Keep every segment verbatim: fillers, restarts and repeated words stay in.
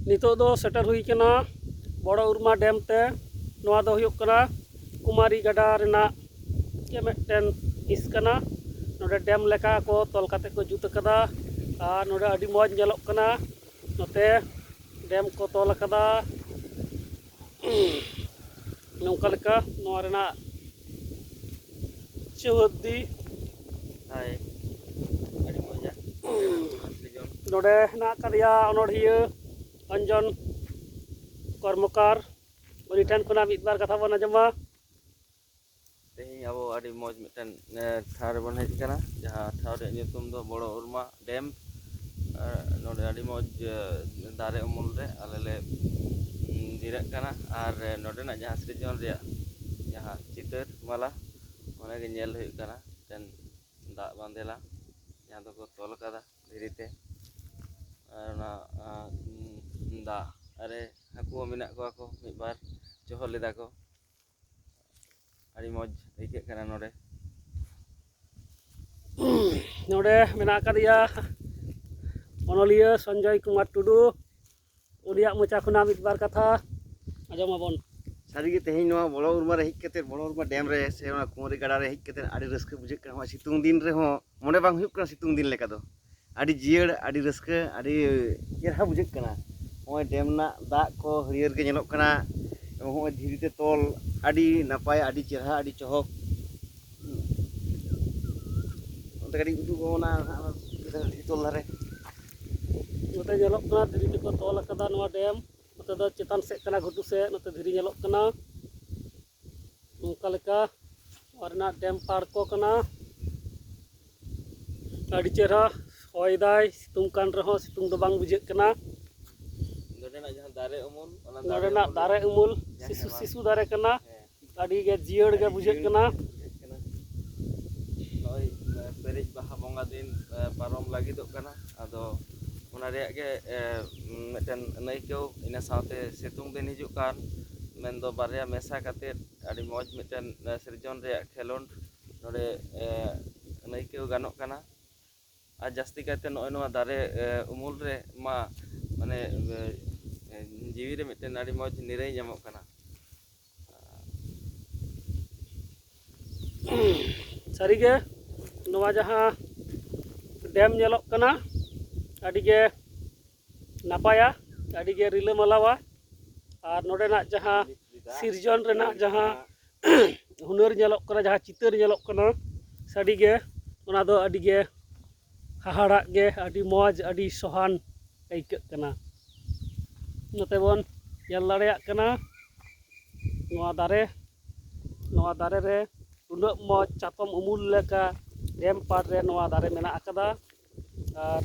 ᱱᱤᱛᱚᱜ ᱫᱚ ᱥᱮᱴᱮᱨ ᱦᱩᱭ ᱠᱟᱱᱟ ᱵᱚᱲᱚ ᱩᱨᱢᱟ ᱰᱮᱢ ᱛᱮ᱾ ᱱᱚᱣᱟ ᱫᱚ ᱦᱩᱭᱩᱜ ᱠᱟᱱᱟ ᱠᱩᱢᱟᱨᱤ ᱜᱟᱰᱟ ᱨᱮᱱᱟᱜ ᱜᱮ ᱢᱤᱫᱴᱮᱱ ᱦᱤᱸᱥ ᱠᱟᱱᱟ᱾ ᱱᱚᱰᱮ ᱰᱮᱢ ᱞᱮᱠᱟ ᱠᱚ ᱛᱚᱞ ᱠᱟᱛᱮ ᱠᱚ ᱡᱩᱛ ᱟᱠᱟᱫᱟ᱾ ᱟᱨ ᱱᱚᱰᱮ ᱟᱹᱰᱤ ᱢᱚᱡᱽ ᱧᱮᱞᱚᱜ ᱠᱟᱱᱟ᱾ ᱱᱚᱛᱮ ᱰᱮᱢ ᱠᱚ ᱛᱚᱞ ᱟᱠᱟᱫᱟ᱾ ᱱᱚᱝᱠᱟ ᱞᱮᱠᱟ ᱱᱚᱣᱟ ᱨᱮᱱᱟᱜ ᱪᱳᱦᱚᱫᱽᱫᱤ᱾ ᱦᱳᱭ, ᱟᱹᱰᱤ ᱢᱚᱡᱟ᱾ ᱱᱚᱰᱮ ᱦᱮᱱᱟᱜ ᱟᱠᱟᱫᱮᱭᱟ ᱚᱱᱚᱬᱦᱤᱭᱟᱹ ᱚᱧᱡᱚᱱ ᱠᱚᱨᱢᱚᱠᱟᱨ᱾ ᱩᱱᱤ ᱴᱷᱮᱱ ᱠᱷᱚᱱᱟᱜ ᱢᱤᱫ ᱵᱟᱨ ᱠᱟᱛᱷᱟ ᱵᱚᱱ ᱟᱸᱡᱚᱢᱟ᱾ ᱛᱮᱦᱮᱧ ᱟᱵᱚ ᱟᱹᱰᱤ ᱢᱚᱡᱽ ᱢᱤᱫᱴᱮᱱ, ᱮ, ᱴᱷᱟᱶ ᱨᱮᱵᱚᱱ ᱦᱮᱡ ᱟᱠᱟᱱᱟ, ᱡᱟᱦᱟᱸ ᱴᱷᱟᱶ ᱨᱮᱭᱟᱜ ᱧᱩᱛᱩᱢ ᱫᱚ ᱵᱚᱲᱚ ᱩᱨᱢᱟ ᱰᱮᱢ᱾ ᱮ, ᱱᱚᱰᱮ ᱟᱹᱰᱤ ᱢᱚᱡᱽ, ᱮ, ᱫᱟᱨᱮ ᱩᱢᱩᱞ ᱨᱮ ᱟᱞᱮ ᱞᱮ, ᱩᱢ, ᱡᱤᱨᱟᱹᱜ ᱠᱟᱱᱟ᱾ ᱟᱨ, ᱮ, ᱱᱚᱰᱮᱱᱟᱜ ᱡᱟᱦᱟᱸ ᱥᱤᱨᱡᱚᱱ ᱨᱮᱭᱟᱜ ᱡᱟᱦᱟᱸ ᱪᱤᱛᱟᱹᱨ ᱢᱟᱞᱟ, ᱚᱱᱟᱜᱮ ᱧᱮᱞ ᱦᱩᱭᱩᱜ ᱠᱟᱱᱟ᱾ ᱢᱤᱫᱴᱮᱱ ᱫᱟᱜ ᱵᱟᱸᱫᱮᱞᱟ, ᱡᱟᱦᱟᱸ ᱫᱚᱠᱚ ᱛᱚᱞ ᱠᱟᱫᱟ ᱫᱷᱤᱨᱤ ᱛᱮ᱾ ᱟᱨ ᱚᱱᱟ, ᱟ, ᱩᱢ, ᱫᱟᱜ ᱨᱮ ᱦᱟᱹᱠᱩ ᱦᱚᱸ ᱢᱮᱱᱟᱜ ᱠᱚᱣᱟ ᱠᱚ, ᱢᱤᱫ ᱵᱟᱨ ᱪᱚᱦᱚᱫ ᱞᱮᱫᱟ ᱠᱚ᱾ ᱟᱹᱰᱤ ᱢᱚᱡᱽ ᱟᱹᱭᱠᱟᱹᱜ ᱠᱟᱱᱟ ᱱᱚᱰᱮ᱾ ᱱᱚᱰᱮ ᱢᱮᱱᱟᱜ ᱟᱠᱟᱫᱮᱭᱟ ᱚᱱᱚᱞᱤᱭᱟᱹ ᱥᱚᱧᱡᱚᱭ ᱠᱩᱢᱟᱨ ᱴᱩᱰᱩ᱾ ᱩᱱᱤᱭᱟᱜ ᱢᱚᱪᱟ ᱠᱷᱚᱱᱟᱜ ᱢᱤᱫ ᱵᱟᱨ ᱠᱟᱛᱷᱟ ᱟᱸᱡᱚᱢ ᱟᱵᱚᱱ᱾ ᱥᱟᱹᱨᱤᱜᱮ ᱛᱮᱦᱮᱧ ᱱᱚᱣᱟ ᱵᱚᱲᱚ ᱩᱨᱢᱟ ᱨᱮ ᱦᱮᱡ ᱠᱟᱛᱮ, ᱵᱚᱲᱚ ᱩᱨᱢᱟ ᱰᱮᱢ ᱨᱮ ᱥᱮ ᱚᱱᱟ ᱠᱩᱢᱟᱹᱨᱤ ᱜᱟᱰᱟ ᱨᱮ ᱦᱮᱡ ᱠᱟᱛᱮ ᱟᱹᱰᱤ ᱨᱟᱹᱥᱠᱟᱹ ᱵᱩᱡᱷᱟᱹᱜ ᱠᱟᱱᱟ᱾ ᱱᱚᱜᱼᱚᱭ ᱥᱤᱛᱩᱝ ᱫᱤᱱ ᱨᱮᱦᱚᱸ ᱢᱚᱱᱮ ᱵᱟᱝ ᱦᱩᱭᱩᱜ ᱠᱟᱱᱟ ᱥᱤᱛᱩᱝ ᱫᱤᱱ ᱞᱮᱠᱟ ᱫᱚ᱾ ᱟᱹᱰᱤ ᱡᱤᱭᱟᱹᱲ, ᱟᱹᱰᱤ ᱨᱟᱹᱥᱠᱟᱹ, ᱟᱹᱰᱤ ᱪᱮᱦᱨᱟ ᱵᱩᱡᱷᱟᱹᱜ ᱠᱟᱱᱟ᱾ ᱱᱚᱜᱼᱚᱭ ᱰᱮᱢ ᱨᱮᱱᱟᱜ ᱫᱟᱜ ᱠᱚ ᱦᱟᱹᱨᱭᱟᱹᱲ ᱜᱮ ᱧᱮᱞᱚᱜ ᱠᱟᱱᱟ᱾ ᱮᱵᱚᱝ ᱱᱚᱜᱼᱚᱭ ᱫᱷᱤᱨᱤ ᱛᱮ ᱛᱚᱞ, ᱟᱹᱰᱤ ᱱᱟᱯᱟᱭ, ᱟᱹᱰᱤ ᱪᱮᱦᱨᱟ, ᱟᱹᱰᱤ ᱪᱚᱦᱚᱠ᱾ ᱚᱱᱛᱮ ᱠᱟᱹᱴᱤᱡ ᱩᱫᱩᱜ ᱟᱵᱚᱱᱟ ᱦᱟᱸᱜ, ᱚᱱᱟ ᱫᱷᱤᱨᱤ ᱛᱚᱞ ᱫᱷᱟᱨᱮ᱾ ᱱᱚᱛᱮ ᱧᱮᱞᱚᱜ ᱠᱟᱱᱟ ᱫᱷᱤᱨᱤ ᱛᱮᱠᱚ ᱛᱚᱞ ᱟᱠᱟᱫᱟ ᱱᱚᱣᱟ ᱰᱮᱢ᱾ ᱱᱚᱛᱮ ᱫᱚ ᱪᱮᱛᱟᱱ ᱥᱮᱫ ᱠᱟᱱᱟ, ᱜᱷᱩᱴᱩ ᱥᱮᱫ, ᱱᱚᱛᱮ ᱫᱷᱤᱨᱤ ᱧᱮᱞᱚᱜ ᱠᱟᱱᱟ᱾ ᱱᱚᱝᱠᱟ ᱞᱮᱠᱟ ᱱᱚᱣᱟ ᱨᱮᱱᱟᱜ ᱰᱮᱢ ᱯᱟᱲ ᱠᱚ ᱠᱟᱱᱟ᱾ ᱟᱹᱰᱤ ᱪᱮᱦᱨᱟ ᱦᱚᱭ ᱫᱟᱭ, ᱥᱤᱛᱩᱝ ᱠᱟᱱ ᱨᱮᱦᱚᱸ ᱥᱤᱛᱩᱝ ᱫᱚ ᱵᱟᱝ ᱵᱩᱡᱷᱟᱹᱜ ᱠᱟᱱᱟ᱾ ᱱᱚᱰᱮᱱᱟᱜ ᱡᱟᱦᱟᱸ ᱫᱟᱨᱮ ᱩᱢᱩᱞ, ᱚᱱᱟ ᱫᱟᱨᱮ ᱱᱚᱰᱮᱱᱟᱜ ᱩᱢᱩᱞ ᱫᱟᱨᱮ ᱩᱢᱩᱞ ᱡᱟᱦᱟᱸ ᱥᱤᱥᱩ, ᱦᱮᱢᱟᱞ᱾ ᱥᱤᱥᱩ ᱫᱟᱨᱮ ᱠᱟᱱᱟ᱾ ᱦᱮᱸ᱾ ᱟᱹᱰᱤ ᱜᱮ ᱡᱤᱭᱟᱹᱲ ᱜᱮ ᱟᱹᱰᱤ ᱵᱩᱡᱷᱟᱹᱜ ᱡᱤᱭᱟᱹᱲ ᱠᱟᱱᱟ᱾ ᱜᱮ ᱵᱩᱡᱷᱟᱹᱜ ᱠᱟᱱᱟ᱾ ᱱᱚᱜᱼᱚᱭ, ᱮ, ᱯᱮᱨᱮᱡ ᱵᱟᱦᱟ ᱵᱚᱸᱜᱟ ᱫᱤᱱ, ᱮ, ᱯᱟᱨᱚᱢ ᱞᱟᱹᱜᱤᱫᱚᱜ ᱠᱟᱱᱟ᱾ ᱟᱫᱚ ᱚᱱᱟ ᱨᱮᱭᱟᱜ ᱜᱮ, ᱮ, ᱢᱤᱫᱴᱮᱱ ᱟᱹᱱᱟᱹᱭᱠᱟᱹᱣ, ᱤᱱᱟᱹ ᱥᱟᱶᱛᱮ ᱥᱤᱛᱩᱝ ᱫᱤᱱ ᱦᱤᱡᱩᱜ ᱠᱟᱱ, ᱢᱮᱱᱫᱚ ᱵᱟᱨᱭᱟ ᱢᱮᱥᱟ ᱠᱟᱛᱮᱫ ᱟᱹᱰᱤ ᱢᱚᱡᱽ ᱢᱤᱫᱴᱮᱱ, ᱮ, ᱥᱤᱨᱡᱚᱱ ᱨᱮᱭᱟᱜ ᱠᱷᱮᱞᱳᱰ ᱱᱚᱰᱮ, ᱮ, ᱟᱹᱱᱟᱹᱭᱠᱟᱹᱣ ᱜᱟᱱᱚᱜ ᱠᱟᱱᱟ᱾ ᱟᱨ ᱡᱟᱹᱥᱛᱤ ᱠᱟᱭᱛᱮ ᱱᱚᱜᱼᱚᱭ ᱱᱚᱣᱟ ᱫᱟᱨᱮ, ᱮ, ᱩᱢᱩᱞ ᱨᱮ ᱢᱟ, ᱢᱟᱱᱮ, ᱮ, ᱡᱤᱣᱤ ᱨᱮ ᱢᱤᱫᱴᱮᱱ ᱟᱹᱰᱤ ᱢᱚᱡᱽ ᱱᱤᱨᱟᱹᱭ ᱧᱟᱢᱚᱜ ᱠᱟᱱᱟ᱾ ᱥᱟᱹᱨᱤᱜᱮ ᱱᱚᱣᱟ ᱡᱟᱦᱟᱸ ᱰᱮᱢ ᱧᱮᱞᱚᱜ ᱠᱟᱱᱟ, ᱟᱹᱰᱤᱜᱮ ᱱᱟᱯᱟᱭᱟ, ᱟᱹᱰᱤᱜᱮ ᱨᱤᱞᱟᱹᱢᱟᱞᱟᱣᱟ᱾ ᱟᱨ ᱱᱚᱰᱮᱱᱟᱜ ᱡᱟᱦᱟᱸ ᱥᱤᱨᱡᱚᱱ ᱨᱮᱱᱟᱜ ᱡᱟᱦᱟᱸ ᱦᱩᱱᱟᱹᱨ ᱧᱮᱞᱚᱜ ᱠᱟᱱᱟ, ᱡᱟᱦᱟᱸ ᱪᱤᱛᱟᱹᱨ ᱧᱮᱞᱚᱜ ᱠᱟᱱᱟ, ᱥᱟᱹᱨᱤᱜᱮ ᱚᱱᱟ ᱫᱚ ᱟᱹᱰᱤᱜᱮ ᱦᱟᱦᱟᱲᱟᱜ ᱜᱮ, ᱟᱹᱰᱤ ᱢᱚᱡᱽ, ᱟᱹᱰᱤ ᱥᱚᱦᱟᱱ ᱟᱹᱭᱠᱟᱹᱜ ᱠᱟᱱᱟ᱾ ᱱᱚᱛᱮ ᱵᱚᱱ ᱧᱮᱞ ᱫᱟᱲᱮᱭᱟᱜ ᱠᱟᱱᱟ ᱱᱚᱣᱟ ᱫᱟᱨᱮ, ᱱᱚᱣᱟ ᱫᱟᱨᱮ ᱨᱮ ᱩᱱᱟᱹᱜ ᱢᱚᱡᱽ ᱪᱟᱛᱚᱢ ᱩᱢᱩᱞ ᱞᱮᱠᱟ ᱰᱮᱢ ᱯᱟᱲ ᱨᱮ ᱱᱚᱣᱟ ᱫᱟᱨᱮ ᱢᱮᱱᱟᱜ ᱟᱠᱟᱫᱟ᱾ ᱟᱨ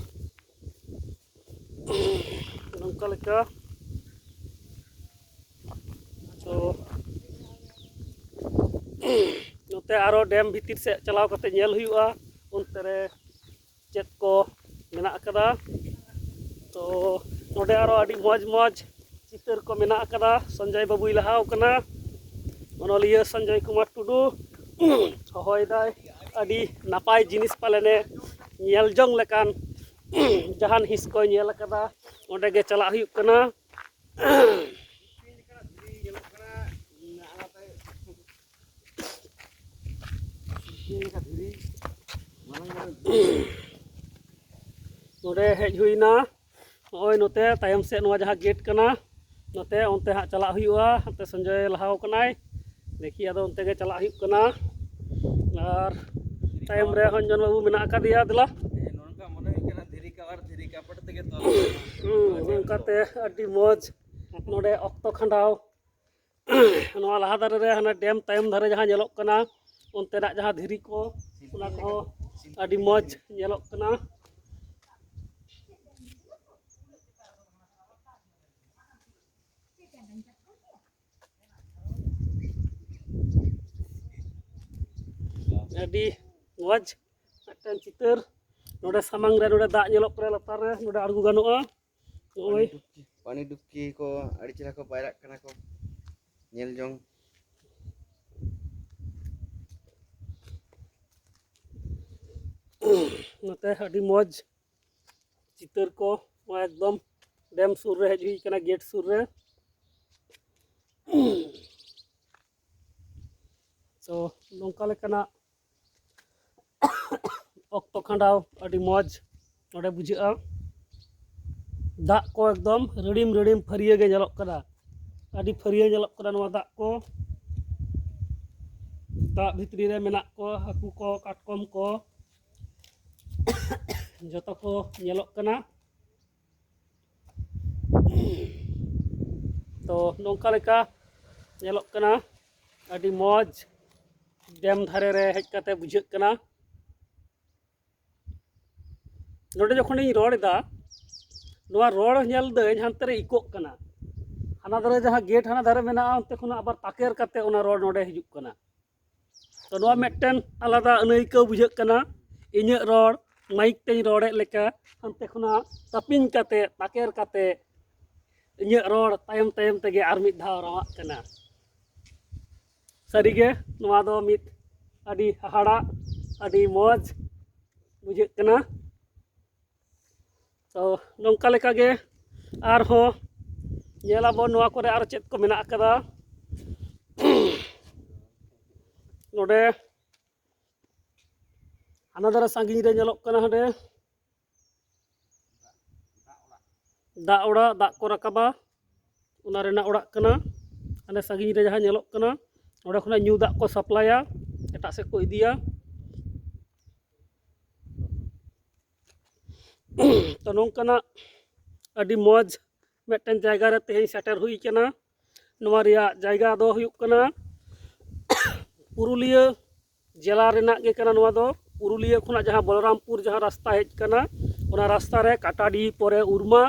ᱱᱚᱝᱠᱟ ᱞᱮᱠᱟ ᱛᱚ ᱱᱚᱛᱮ ᱟᱨᱚ ᱰᱮᱢ ᱵᱷᱤᱛᱤᱨ ᱥᱮᱫ ᱪᱟᱞᱟᱣ ᱠᱟᱛᱮ ᱧᱮᱞ ᱦᱩᱭᱩᱜᱼᱟ, ᱚᱱᱛᱮ ᱨᱮ ᱪᱮᱫ ᱠᱚ ᱢᱮᱱᱟᱜ ᱟᱠᱟᱫᱟ᱾ ᱛᱚ ᱱᱚᱰᱮ ᱟᱨᱚ ᱟᱹᱰᱤ ᱢᱚᱡᱽ ᱢᱚᱡᱽ ᱪᱤᱛᱟᱹᱨ ᱠᱚ ᱢᱮᱱᱟᱜ ᱟᱠᱟᱫᱟ᱾ ᱥᱚᱧᱡᱚᱭ ᱵᱟᱹᱵᱩᱭ ᱞᱟᱦᱟᱣ ᱠᱟᱱᱟ, ᱚᱱᱚᱞᱤᱭᱟᱹ ᱥᱚᱧᱡᱚᱭ ᱠᱩᱢᱟᱨ ᱴᱩᱰᱩ ᱦᱚᱦᱚᱭᱮᱫᱟᱭ᱾ ᱟᱹᱰᱤ ᱱᱟᱯᱟᱭ ᱡᱤᱱᱤᱥ ᱯᱟᱞᱮᱱᱮ ᱧᱮᱞ ᱡᱚᱝ ᱞᱮᱠᱟᱱ ᱡᱟᱦᱟᱱ ᱦᱤᱸᱥ ᱠᱚᱭ ᱧᱮᱞ ᱟᱠᱟᱫᱟ, ᱚᱸᱰᱮ ᱜᱮ ᱪᱟᱞᱟᱜ ᱦᱩᱭᱩᱜ ᱠᱟᱱᱟ᱾ ᱱᱚᱰᱮ ᱦᱮᱡ ᱦᱩᱭᱱᱟ᱾ ᱱᱚᱜᱼᱚᱭ ᱱᱚᱛᱮ ᱛᱟᱭᱚᱢ ᱥᱮᱫ ᱱᱚᱣᱟ ᱡᱟᱦᱟᱸ ᱜᱮᱴ ᱠᱟᱱᱟ, ᱱᱚᱛᱮ ᱚᱱᱛᱮ ᱦᱟᱸᱜ ᱪᱟᱞᱟᱜ ᱦᱩᱭᱩᱜᱼᱟ᱾ ᱦᱟᱱᱛᱮ ᱥᱚᱧᱡᱚᱭ ᱞᱟᱦᱟᱣ ᱠᱟᱱᱟᱭ, ᱫᱮᱠᱷᱤ ᱟᱫᱚ ᱚᱱᱛᱮ ᱜᱮ ᱪᱟᱞᱟᱜ ᱦᱩᱭᱩᱜ ᱠᱟᱱᱟ᱾ ᱟᱨ ᱛᱟᱭᱚᱢ ᱨᱮ ᱦᱚᱧᱡᱚᱱ ᱵᱟᱹᱵᱩ ᱢᱮᱱᱟᱜ ᱟᱠᱟᱫᱮᱭᱟ᱾ ᱫᱮᱞᱟ, ᱱᱚᱝᱠᱟ ᱢᱚᱱᱮ ᱦᱩᱭᱩᱜ ᱠᱟᱱᱟ ᱫᱷᱤᱨᱤ ᱠᱟᱣᱟᱨ ᱫᱷᱤᱨᱤ ᱠᱟᱯᱚᱴ ᱛᱮᱜᱮ ᱛᱚᱞ ᱦᱩᱸ, ᱱᱚᱝᱠᱟᱛᱮ ᱟᱹᱰᱤ ᱢᱚᱡᱽ ᱱᱚᱰᱮ ᱚᱠᱛᱚ ᱠᱷᱟᱸᱰᱟᱣ᱾ ᱱᱚᱣᱟ ᱞᱟᱦᱟ ᱫᱷᱟᱨᱮ ᱨᱮ ᱦᱟᱱᱟ ᱰᱮᱢ ᱛᱟᱭᱚᱢ ᱫᱷᱟᱨᱮ ᱡᱟᱦᱟᱸ ᱧᱮᱞᱚᱜ ᱠᱟᱱᱟ, ᱚᱱᱛᱮᱱᱟᱜ ᱡᱟᱦᱟᱸ ᱫᱷᱤᱨᱤ ᱠᱚ, ᱚᱱᱟ ᱠᱚᱦᱚᱸ ᱟᱹᱰᱤ ᱢᱚᱡᱽ ᱧᱮᱞᱚᱜ ᱠᱟᱱᱟ᱾ ᱟᱹᱰᱤ ᱢᱚᱡᱽ ᱢᱤᱫᱴᱟᱝ ᱪᱤᱛᱟᱹᱨ᱾ ᱱᱚᱰᱮ ᱥᱟᱢᱟᱝ ᱨᱮ ᱱᱚᱰᱮ ᱫᱟᱜ ᱧᱮᱞᱚᱜ ᱠᱟᱱᱟ, ᱞᱟᱛᱟᱨ ᱨᱮ ᱱᱚᱰᱮ ᱟᱬᱜᱚ ᱜᱟᱱᱚᱜᱼᱟ᱾ ᱱᱚᱜᱼᱚᱭ ᱯᱟᱱᱤ ᱰᱩᱵᱠᱤ, ᱯᱟᱱᱤ ᱰᱩᱵᱠᱤ ᱠᱚ ᱟᱹᱰᱤ ᱪᱮᱦᱨᱟ ᱠᱚ ᱯᱟᱭᱨᱟᱜ ᱠᱟᱱᱟ ᱠᱚ, ᱧᱮᱞ ᱡᱚᱝ᱾ ᱱᱚᱛᱮ ᱟᱹᱰᱤ ᱢᱚᱡᱽ ᱪᱤᱛᱟᱹᱨ ᱠᱚ, ᱱᱚᱣᱟ ᱮᱠᱫᱚᱢ ᱰᱮᱢ ᱥᱩᱨ ᱨᱮ ᱦᱮᱡ ᱦᱩᱭ ᱠᱟᱱᱟ, ᱜᱮᱴ ᱥᱩᱨ ᱨᱮ᱾ ᱛᱚ ᱱᱚᱝᱠᱟ ᱞᱮᱠᱟᱱᱟᱜ ᱚᱠᱛᱚ ᱠᱷᱟᱸᱰᱟᱣ ᱟᱹᱰᱤ ᱢᱚᱡᱽ ᱱᱚᱰᱮ ᱵᱩᱡᱷᱟᱹᱜᱼᱟ᱾ ᱫᱟᱜ ᱠᱚ ᱮᱠᱫᱚᱢ ᱨᱟᱹᱲᱤᱢ ᱨᱟᱹᱲᱤᱢ ᱯᱷᱟᱹᱨᱭᱟᱹ ᱜᱮ ᱧᱮᱞᱚᱜ ᱠᱟᱱᱟ, ᱟᱹᱰᱤ ᱯᱷᱟᱹᱨᱭᱟᱹ ᱧᱮᱞᱚᱜ ᱠᱟᱱᱟ ᱱᱚᱣᱟ ᱫᱟᱜ ᱠᱚ᱾ ᱫᱟᱜ ᱵᱷᱤᱛᱨᱤ ᱨᱮ ᱢᱮᱱᱟᱜ ᱠᱚ ᱦᱟᱹᱠᱩ ᱠᱚ, ᱠᱟᱴᱠᱚᱢ ᱠᱚ, ᱡᱚᱛᱚ ᱠᱚ ᱧᱮᱞᱚᱜ ᱠᱟᱱᱟ᱾ ᱛᱚ ᱱᱚᱝᱠᱟ ᱞᱮᱠᱟ ᱧᱮᱞᱚᱜ ᱠᱟᱱᱟ, ᱟᱹᱰᱤ ᱢᱚᱡᱽ ᱰᱮᱢ ᱫᱷᱟᱨᱮ ᱨᱮ ᱦᱮᱡ ᱠᱟᱛᱮ ᱵᱩᱡᱷᱟᱹᱜ ᱠᱟᱱᱟ᱾ ᱱᱚᱰᱮ ᱡᱚᱠᱷᱚᱱᱤᱧ ᱨᱚᱲ ᱮᱫᱟ, ᱱᱚᱣᱟ ᱨᱚᱲ ᱧᱮᱞ ᱫᱟᱹᱧ ᱦᱟᱱᱛᱮ ᱨᱮ ᱤᱠᱳᱜ ᱠᱟᱱᱟ᱾ ᱦᱟᱱᱟ ᱫᱷᱟᱨᱮ ᱡᱟᱦᱟᱸ ᱜᱮᱴ ᱦᱟᱱᱟ ᱫᱷᱟᱨᱮ ᱢᱮᱱᱟᱜᱼᱟ, ᱚᱱᱛᱮ ᱠᱷᱚᱱᱟᱜ ᱟᱵᱟᱨ ᱛᱟᱠᱮᱨ ᱠᱟᱛᱮ ᱚᱱᱟ ᱨᱚᱲ ᱱᱚᱰᱮ ᱦᱤᱡᱩᱜ ᱠᱟᱱᱟ᱾ ᱛᱚ ᱱᱚᱣᱟ ᱢᱤᱫᱴᱮᱱ ᱟᱞᱟᱫᱟ ᱟᱹᱱᱟᱹᱭᱠᱟᱹᱣ ᱵᱩᱡᱷᱟᱹᱜ ᱠᱟᱱᱟ᱾ ᱤᱧᱟᱹᱜ ᱨᱚᱲ ᱢᱟᱭᱤᱠ ᱛᱮᱧ ᱨᱚᱲᱮᱫ ᱞᱮᱠᱟ ᱦᱟᱱᱛᱮ ᱠᱷᱚᱱᱟᱜ ᱛᱟᱹᱯᱤᱧ ᱠᱟᱛᱮ, ᱛᱟᱠᱮᱨ ᱠᱟᱛᱮ ᱤᱧᱟᱹᱜ ᱨᱚᱲ ᱛᱟᱭᱚᱢ ᱛᱟᱭᱚᱢ ᱛᱮᱜᱮ ᱟᱨ ᱢᱤᱫ ᱫᱷᱟᱣ ᱨᱟᱣᱟᱜ ᱠᱟᱱᱟ᱾ ᱥᱟᱹᱨᱤᱜᱮ ᱱᱚᱣᱟ ᱫᱚ ᱢᱤᱫ ᱟᱹᱰᱤ ᱦᱟᱦᱟᱲᱟᱜ, ᱟᱹᱰᱤ ᱢᱚᱡᱽ ᱵᱩᱡᱷᱟᱹᱜ ᱠᱟᱱᱟ᱾ ᱛᱚ ᱱᱚᱝᱠᱟ ᱞᱮᱠᱟᱜᱮ ᱟᱨᱦᱚᱸ ᱧᱮᱞᱟᱵᱚᱱ ᱱᱚᱣᱟ ᱠᱚᱨᱮ ᱟᱨ ᱪᱮᱫ ᱠᱚ ᱢᱮᱱᱟᱜ ᱟᱠᱟᱫᱟ᱾ ᱱᱚᱰᱮ ᱦᱟᱱᱟ ᱫᱷᱟᱨᱮ ᱥᱟᱺᱜᱤᱧ ᱨᱮ ᱧᱮᱞᱚᱜ ᱠᱟᱱᱟ, ᱦᱟᱸᱰᱮ ᱫᱟᱜ ᱚᱲᱟᱜ, ᱫᱟᱜ ᱠᱚ ᱨᱟᱠᱟᱵᱟ, ᱚᱱᱟ ᱨᱮᱱᱟᱜ ᱚᱲᱟᱜ ᱠᱟᱱᱟ᱾ ᱦᱟᱱᱮ ᱥᱟᱺᱜᱤᱧ ᱨᱮ ᱡᱟᱦᱟᱸ ᱧᱮᱞᱚᱜ ᱠᱟᱱᱟ, ᱚᱸᱰᱮ ᱠᱷᱚᱱᱟᱜ ᱧᱩ ᱫᱟᱜ ᱠᱚ ᱥᱟᱯᱞᱟᱭᱟ, ᱮᱴᱟᱜ ᱥᱮᱫ ᱠᱚ ᱤᱫᱤᱭᱟ᱾ ᱛᱚ ᱱᱚᱝᱠᱟᱱᱟᱜ ᱟᱹᱰᱤ ᱢᱚᱡᱽ ᱢᱤᱫᱴᱮᱱ ᱡᱟᱭᱜᱟ ᱨᱮ ᱛᱮᱦᱮᱧ ᱥᱮᱴᱮᱨ ᱦᱩᱭ ᱠᱟᱱᱟ᱾ ᱱᱚᱣᱟ ᱨᱮᱭᱟᱜ ᱡᱟᱭᱜᱟ ᱫᱚ ᱦᱩᱭᱩᱜ ᱠᱟᱱᱟ ᱯᱩᱨᱩᱞᱤᱭᱟᱹ ᱡᱮᱞᱟ ᱨᱮᱱᱟᱜ ᱜᱮ ᱠᱟᱱᱟ ᱱᱚᱣᱟ ᱫᱚ᱾ ᱯᱩᱨᱩᱞᱤᱭᱟᱹ ᱠᱷᱚᱱᱟᱜ ᱡᱟᱦᱟᱸ ᱵᱚᱞᱚᱨᱟᱢᱯᱩᱨ ᱡᱟᱦᱟᱸ ᱨᱟᱥᱛᱟ ᱦᱮᱡ ᱠᱟᱱᱟ, ᱚᱱᱟ ᱨᱟᱥᱛᱟ ᱨᱮ ᱠᱟᱴᱟᱰᱤ, ᱯᱚᱨᱮ ᱩᱨᱢᱟ,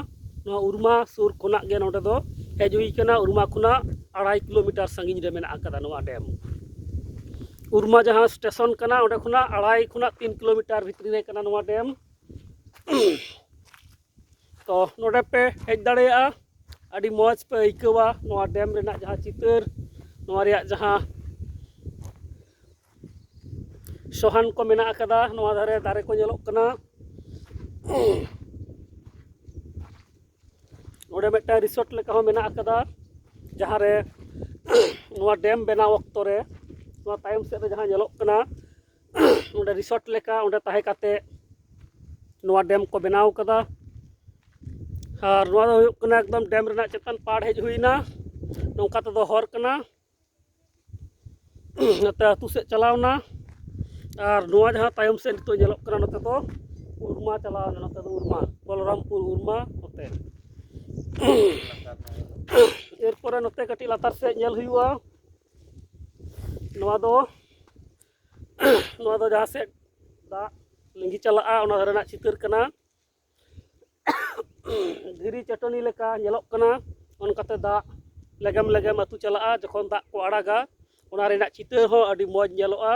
ᱱᱚᱣᱟ ᱩᱨᱢᱟ ᱥᱩᱨ ᱠᱷᱚᱱᱟᱜ ᱜᱮ ᱱᱚᱰᱮ ᱫᱚ ᱦᱮᱡ ᱦᱩᱭ ᱠᱟᱱᱟ᱾ ᱩᱨᱢᱟ ᱠᱷᱚᱱᱟᱜ ᱟᱲᱟᱭ ᱠᱤᱞᱳᱢᱤᱴᱟᱨ ᱥᱟᱺᱜᱤᱧ ᱨᱮ ᱢᱮᱱᱟᱜ ᱟᱠᱟᱫᱟ ᱱᱚᱣᱟ ᱰᱮᱢ᱾ ᱩᱨᱢᱟ ᱡᱟᱦᱟᱸ ᱥᱴᱮᱥᱚᱱ ᱠᱟᱱᱟ, ᱚᱸᱰᱮ ᱠᱷᱚᱱᱟᱜ ᱟᱲᱟᱭ ᱠᱷᱚᱱᱟᱜ ᱛᱤᱱ ᱠᱤᱞᱳᱢᱤᱴᱟᱨ ᱵᱷᱤᱛᱨᱤ ᱨᱮ ᱠᱟᱱᱟ ᱱᱚᱣᱟ ᱰᱮᱢ᱾ ᱛᱚ ᱱᱚᱰᱮ ᱯᱮ ᱦᱮᱡ ᱫᱟᱲᱮᱭᱟᱜᱼᱟ, ᱟᱹᱰᱤ ᱢᱚᱡᱽ ᱯᱮ ᱟᱹᱭᱠᱟᱹᱣᱟ ᱱᱚᱣᱟ ᱰᱮᱢ ᱨᱮᱱᱟᱜ ᱡᱟᱦᱟᱸ ᱪᱤᱛᱟᱹᱨ, ᱱᱚᱣᱟ ᱨᱮᱭᱟᱜ ᱡᱟᱦᱟᱸ ᱥᱚᱦᱟᱱ ᱠᱚ ᱢᱮᱱᱟᱜ ᱟᱠᱟᱫᱟ, ᱱᱚᱣᱟ ᱫᱷᱟᱨᱮ ᱫᱟᱨᱮ ᱠᱚ ᱧᱮᱞᱚᱜ ᱠᱟᱱᱟ᱾ ᱢᱤᱫᱴᱟᱝ ᱨᱤᱥᱚᱨᱴ ᱞᱮᱠᱟ ᱦᱚᱸ ᱢᱮᱱᱟᱜ ᱟᱠᱟᱫᱟ, ᱡᱟᱦᱟᱸ ᱨᱮ ᱱᱚᱣᱟ ᱰᱮᱢ ᱵᱮᱱᱟᱣ ᱚᱠᱛᱚ ᱨᱮ ᱱᱚᱣᱟ ᱛᱟᱭᱚᱢ ᱥᱮᱫ ᱨᱮ ᱡᱟᱦᱟᱸ ᱧᱮᱞᱚᱜ ᱠᱟᱱᱟ, ᱚᱸᱰᱮ ᱨᱤᱥᱚᱨᱴ ᱞᱮᱠᱟ, ᱚᱸᱰᱮ ᱛᱟᱦᱮᱸ ᱠᱟᱛᱮ ᱱᱚᱣᱟ ᱰᱮᱢ ᱠᱚ ᱵᱮᱱᱟᱣ ᱠᱟᱫᱟ᱾ ᱟᱨ ᱱᱚᱣᱟ ᱫᱚ ᱦᱩᱭᱩᱜ ᱠᱟᱱᱟ ᱮᱠᱫᱚᱢ ᱰᱮᱢ ᱨᱮᱱᱟᱜ ᱪᱮᱛᱟᱱ ᱯᱟᱲ ᱦᱮᱡ ᱦᱩᱭᱱᱟ, ᱱᱚᱝᱠᱟ ᱛᱮᱫᱚ ᱦᱚᱨ ᱠᱟᱱᱟ᱾ ᱱᱚᱛᱮ ᱟᱹᱛᱩ ᱥᱮᱫ ᱪᱟᱞᱟᱣᱱᱟ᱾ ᱟᱨ ᱱᱚᱣᱟ ᱡᱟᱦᱟᱸ ᱛᱟᱭᱚᱢ ᱥᱮᱫ ᱱᱤᱛᱚᱜ ᱧᱮᱞᱚᱜ ᱠᱟᱱᱟ, ᱱᱚᱛᱮ ᱫᱚ ᱩᱨᱢᱟ ᱪᱟᱞᱟᱣᱱᱟ, ᱱᱚᱛᱮ ᱫᱚ ᱩᱨᱢᱟ, ᱵᱚᱞᱚᱨᱟᱢᱯᱩᱨ ᱩᱨᱢᱟ ᱱᱚᱛᱮ᱾ ᱮᱨᱯᱚᱨᱮ ᱱᱚᱛᱮ ᱠᱟᱹᱴᱤᱡ ᱞᱟᱛᱟᱨ ᱥᱮᱫ ᱧᱮᱞ ᱦᱩᱭᱩᱜᱼᱟ᱾ ᱱᱚᱣᱟ ᱫᱚ ᱱᱚᱣᱟ ᱫᱚ ᱡᱟᱦᱟᱸ ᱥᱮᱫ ᱫᱟᱜ ᱞᱤᱸᱜᱤ ᱪᱟᱞᱟᱜᱼᱟ, ᱚᱱᱟ ᱨᱮᱱᱟᱜ ᱪᱤᱛᱟᱹᱨ ᱠᱟᱱᱟ᱾ ᱫᱷᱤᱨᱤ ᱪᱟᱹᱴᱟᱹᱱᱤ ᱞᱮᱠᱟ ᱧᱮᱞᱚᱜ ᱠᱟᱱᱟ, ᱚᱱᱠᱟᱛᱮ ᱫᱟᱜ ᱞᱮᱜᱮᱢ ᱞᱮᱜᱮᱢ ᱟᱹᱛᱩ ᱪᱟᱞᱟᱜᱼᱟ᱾ ᱡᱚᱠᱷᱚᱱ ᱫᱟᱜ ᱠᱚ ᱟᱲᱟᱜᱟ, ᱚᱱᱟ ᱨᱮᱱᱟᱜ ᱪᱤᱛᱟᱹᱨ ᱦᱚᱸ ᱟᱹᱰᱤ ᱢᱚᱡᱽ ᱧᱮᱞᱚᱜᱼᱟ᱾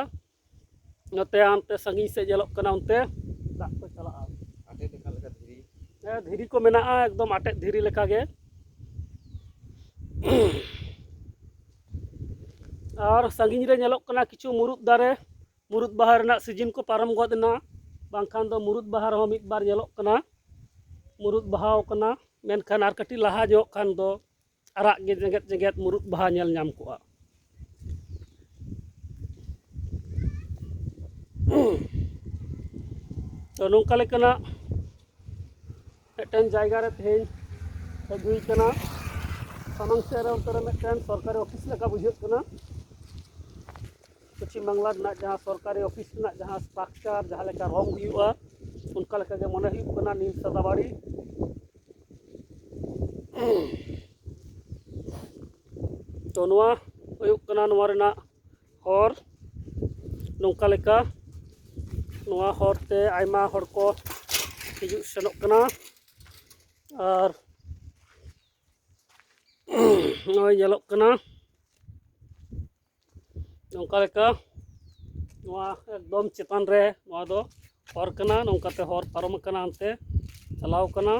ᱱᱚᱛᱮ ᱦᱟᱱᱛᱮ ᱥᱟᱺᱜᱤᱧ ᱥᱮᱫ ᱧᱮᱞᱚᱜ ᱠᱟᱱᱟ, ᱚᱱᱛᱮ ᱫᱟᱜ ᱠᱚ ᱪᱟᱞᱟᱜᱼᱟ᱾ ᱟᱴᱮᱫ ᱟᱠᱟᱫ ᱞᱮᱠᱟ ᱫᱷᱤᱨᱤ᱾ ᱦᱮᱸ, ᱫᱷᱤᱨᱤ ᱠᱚ ᱢᱮᱱᱟᱜᱼᱟ, ᱮᱠᱫᱚᱢ ᱟᱴᱮᱫ ᱫᱷᱤᱨᱤ ᱞᱮᱠᱟᱜᱮ᱾ ᱟᱨ ᱥᱟᱺᱜᱤᱧ ᱨᱮ ᱧᱮᱞᱚᱜ ᱠᱟᱱᱟ ᱠᱤᱪᱷᱩ ᱢᱩᱨᱩᱫ ᱫᱟᱨᱮ, ᱢᱩᱨᱩᱫ ᱵᱟᱦᱟ ᱨᱮᱱᱟᱜ ᱥᱤᱡᱤᱱ ᱠᱚ ᱯᱟᱨᱚᱢ ᱜᱚᱫ ᱮᱱᱟ, ᱵᱟᱝᱠᱷᱟᱱ ᱫᱚ ᱢᱩᱨᱩᱫ ᱵᱟᱦᱟ ᱨᱮᱦᱚᱸ ᱢᱤᱫ ᱵᱟᱨ ᱧᱮᱞᱚᱜ ᱠᱟᱱᱟ, ᱢᱩᱨᱩᱫ ᱵᱟᱦᱟᱣ ᱠᱟᱱᱟ᱾ ᱢᱮᱱᱠᱷᱟᱱ ᱟᱨ ᱠᱟᱹᱴᱤᱡ ᱞᱟᱦᱟ ᱧᱚᱜ ᱠᱷᱟᱱ ᱫᱚ ᱟᱨᱟᱜ ᱜᱮ ᱡᱮᱜᱮᱫ ᱡᱮᱜᱮᱫ ᱢᱩᱨᱩᱫ ᱵᱟᱦᱟ ᱧᱮᱞ ᱧᱟᱢ ᱠᱚᱜᱼᱟ᱾ ᱛᱚ, ᱱᱚᱝᱠᱟ ᱞᱮᱠᱟᱱᱟᱜ ᱢᱤᱫᱴᱮᱱ ᱡᱟᱭᱜᱟ ᱨᱮ ᱛᱮᱦᱮᱧ ᱦᱮᱡ ᱦᱩᱭ ᱠᱟᱱᱟ᱾ ᱥᱟᱢᱟᱝ ᱥᱮᱫ ᱨᱮ ᱚᱱᱛᱮ ᱨᱮ ᱢᱤᱫᱴᱮᱱ ᱥᱚᱨᱠᱟᱨᱤ ᱚᱯᱷᱤᱥ ᱞᱮᱠᱟ ᱵᱩᱡᱷᱟᱹᱜ ᱠᱟᱱᱟ᱾ ᱯᱚᱪᱷᱤᱢ ᱵᱟᱝᱞᱟ ᱨᱮᱱᱟᱜ ᱡᱟᱦᱟᱸ ᱥᱚᱨᱠᱟᱨᱤ ᱚᱯᱷᱤᱥ ᱨᱮᱱᱟᱜ ᱡᱟᱦᱟᱸ ᱥᱴᱨᱟᱠᱪᱟᱨ, ᱡᱟᱦᱟᱸ ᱞᱮᱠᱟ ᱨᱚᱝ ᱦᱩᱭᱩᱜᱼᱟ, ᱚᱱᱠᱟ ᱞᱮᱠᱟ ᱜᱮ ᱢᱚᱱᱮ ᱦᱩᱭᱩᱜ ᱠᱟᱱᱟ, ᱱᱤᱞ ᱥᱟᱫᱟ ᱵᱟᱲᱤ᱾ ᱛᱚ, ᱱᱚᱣᱟ ᱦᱩᱭᱩᱜ ᱠᱟᱱᱟ ᱱᱚᱣᱟ ᱨᱮᱱᱟᱜ ᱦᱚᱨ᱾ ᱱᱚᱝᱠᱟ ᱞᱮᱠᱟ ᱱᱚᱣᱟ ᱦᱚᱨ ᱛᱮ ᱟᱭᱢᱟ ᱦᱚᱲ ᱠᱚ ᱦᱤᱡᱩᱜ ᱥᱮᱱᱚᱜ ᱠᱟᱱᱟ᱾ ᱟᱨ ᱱᱚᱜᱼᱚᱭ ᱧᱮᱞᱚᱜ ᱠᱟᱱᱟ ᱱᱚᱝᱠᱟ ᱞᱮᱠᱟ, ᱱᱚᱣᱟ ᱮᱠᱫᱚᱢ ᱪᱮᱛᱟᱱ ᱨᱮ ᱱᱚᱣᱟ ᱫᱚ ᱦᱚᱨ ᱠᱟᱱᱟ᱾ ᱱᱚᱝᱠᱟᱛᱮ ᱦᱚᱨ ᱯᱟᱨᱚᱢ ᱟᱠᱟᱱᱟ, ᱦᱟᱱᱛᱮ ᱪᱟᱞᱟᱣ ᱠᱟᱱᱟ᱾